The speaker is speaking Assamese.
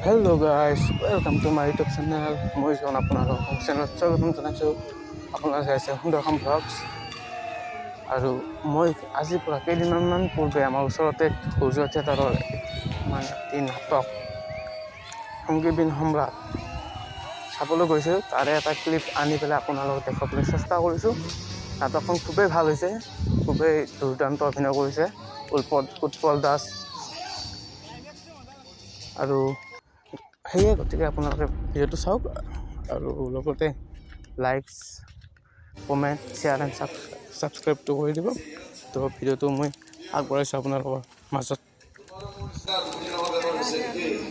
Hello guys, welcome to my YouTube channel. মই জন, আপোনালোকক চেনেলত স্বাগতম জনাইছোঁ। আপোনালোকে চাইছে সুন্দৰ অসম ভ্লগছ। আৰু মই আজিৰ পৰা কেইদিনমানমান পূৰ্বে আমাৰ ওচৰতে সূৰ্য থিয়েটাৰৰ মানে এটি নাটক সংগীবিহীন সম্ৰাট চাবলৈ গৈছোঁ। তাৰে এটা ক্লিপ আনি পেলাই আপোনালোকক দেখুৱাবলৈ চেষ্টা কৰিছোঁ। নাটকখন খুবেই ভাল হৈছে, খুবেই দুৰ্দান্ত অভিনয় কৰিছে উৎপল দাস। আৰু সেয়ে গতিকে আপোনালোকে ভিডিঅ'টো চাওক আৰু লগতে লাইকছ, কমেণ্ট, শ্বেয়াৰ এণ্ড ছাবস্ক্ৰাইবটো কৰি দিব। তো ভিডিঅ'টো মই আগবঢ়াইছোঁ আপোনালোকৰ মাজত। নিচিনা বহুত দিনৰ বাবে হৈছে।